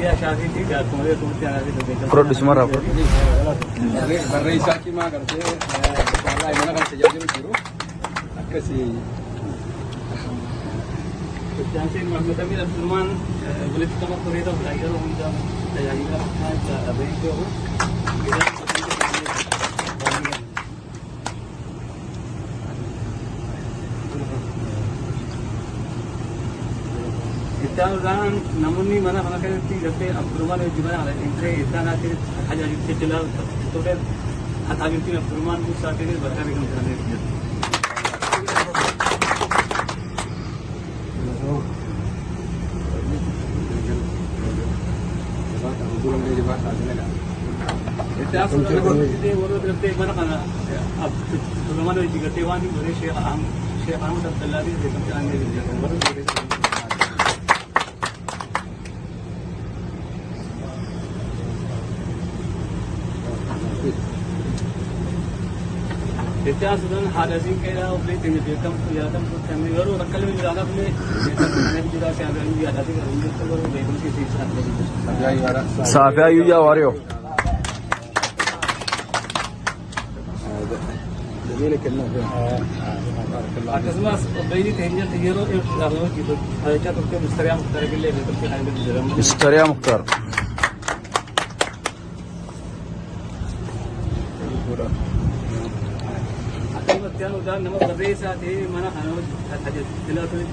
Zakariyaa Shaafiitii akkuma beekamutti aanaa fi beekamu. Fudhadhu sumarraa fudhadhu. Barreessaa cimaa gartee wallaahi mana kan tajaajilu jiru akkasii. Itti Muhammad Amin Abdurrahman walitti qaba turee ta'uudhaan yeroo hundaa tajaajila akkanaa dhabee jiru. Itti aanuudhaan namoonni mana kana keessatti gartee Abdurrahman hojii mana kana dhiisee itti aanaa keessatti tajaajila ture tajaajiltiin Abdurrahman Musaa ta'ee bakka beekamu jedhamee jira. Itti aansuudhaan namoonni warra gartee mana kana Abdurrahman hojii gartee waan hin godhee Sheekh Ahmad Abdallaatiin beekamtii aanee jira. Warra Itti aansuudhaan haadha siinqeedhaa obboleettii keenya beekamtu yaatamtu kan yeroo takka illee hin hafne beekamtu kan jira kan haadha siinqee garuu beekumsi isii isaan jira. Saafiyaa Yuuyyaa Waariyoo. Akkasumas obboleettii teenya yeroo dheertuudhaaf nama hojii hojjechaa turte Mustariyaa Muktaar illee beekamtii kan inni jedhamu. Mustariyaa Muktaar. Akkasumas aanuudhaan nama barreessaa ta'ee mana kana tajaajilaa ture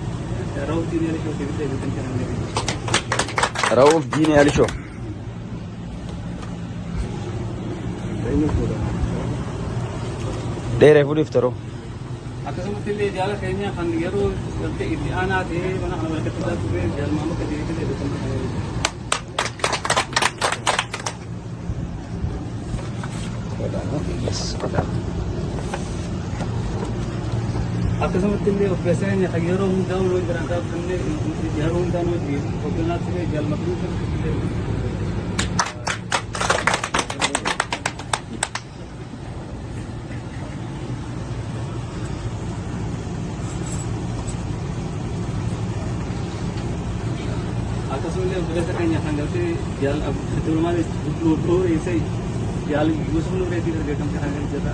Raawuf Diinee Alishoo illee beekamtii kan inni Ra'uuf Diinee Alishoo. Dheeree fuudhiif taroo. Akkasumatti illee jaala keenya kan yeroo gartee itti aanaa ta'ee mana kana walakkaatti isaa ture jaalmaama qajeelcha illee beekamtii kan inni Akkasumatti illee obboleessa keenya kan yeroo hundaa wal biraan dhaabbanne yeroo hundaa nu wajjin hoogganaa ture jaalmaquu illee Akkasumallee obboleessa keenya kan gartee jaal Abdurrahman Nuuree jaal Yusuf Nuureetiin beekamtii kan jira.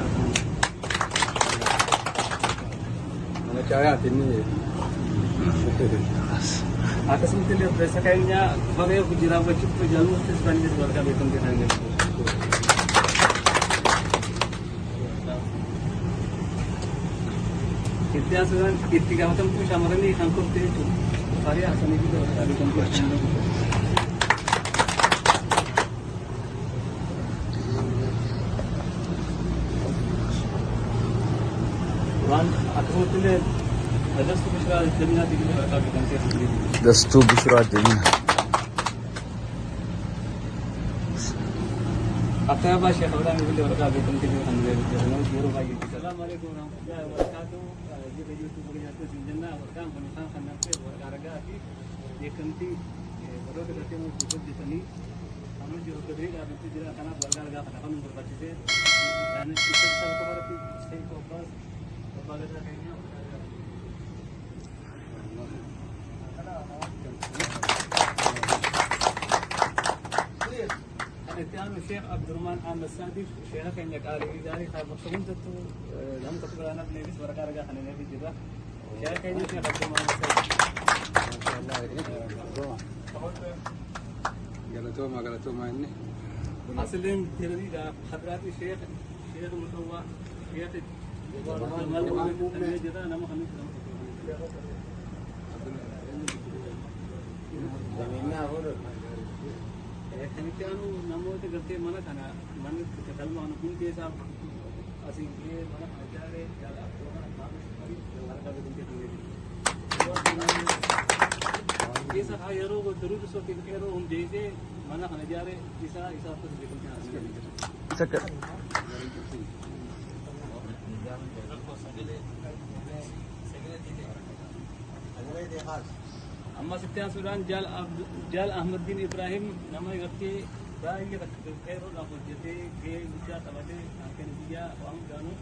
Mana caayaati inni. Akkasumatti illee obboleessa keenya baree hojii raawwachuuf jaal murteessu kan jedhu waraqaa beekamtii kan jedhu. Itti aansuudhaan itti gaafatamtuu shamarranii kan turte jechuudha. Fariyaa Hassanii fi waraqaa beekamtii kan jedhu. Waan akkasumatti illee Dastuu Bishiraa Jaminaatii illee waraqaa beekamtii kan jedhu. Dastuu Bishiraa Jamina. Akka Sheekh Ibrahim illee waraqaa beekamtii kan jedhu yeroo baay'ee. Salaamu alaikum warahmatullahi wabarakatuh. Jira YouTube keenyatti isin jenna waraqaan kun isaan kan nafee waraqaa ragaa fi beekamtii warroota gartee nuuf hojjetanii kan hojii hordofanii dhaabbatee jira. Kanaaf waraqaa ragaa kana kan nu barbaachisee isa qofarratti Sheekh Abbaas Abbaa Gadaa keenya waraqaa ragaa. Kan itti aanu Sheekh Abdurrahman Ahmad Saadiif sheekha keenya qaalii gaarii kan bakka hundattuu nama tokko biraan hafneefis waraqaa ragaa kan inni jira. Sheekha keenya Sheekh Abdurrahman Ahmad Saadiif. Galatooma galatooma inni. Asilleen jiraniidha. Hadraati Sheekh Sheekh Mutawwaa Sheekh Jamal jira nama kan Kan itti aanu namoota gartee mana kana manni galma kana hundee isaa asii gahee mana kana ijaaree jaala Abdurrahman Ahmad waraqaa beekamtii kan jedhu. Isa haa yeroo daruutu sotiin yeroo hundeessee mana kana ijaaree isaa isaaf beekamtii kan jedhu. Sakka. Amma sitti aansuudhaan jaal Ahmaddiin Ibrahim nama gartee baay'ee takka qeerroodhaaf hojjetee gahee guddaa taphatee halkan biyyaa waan hundaanuu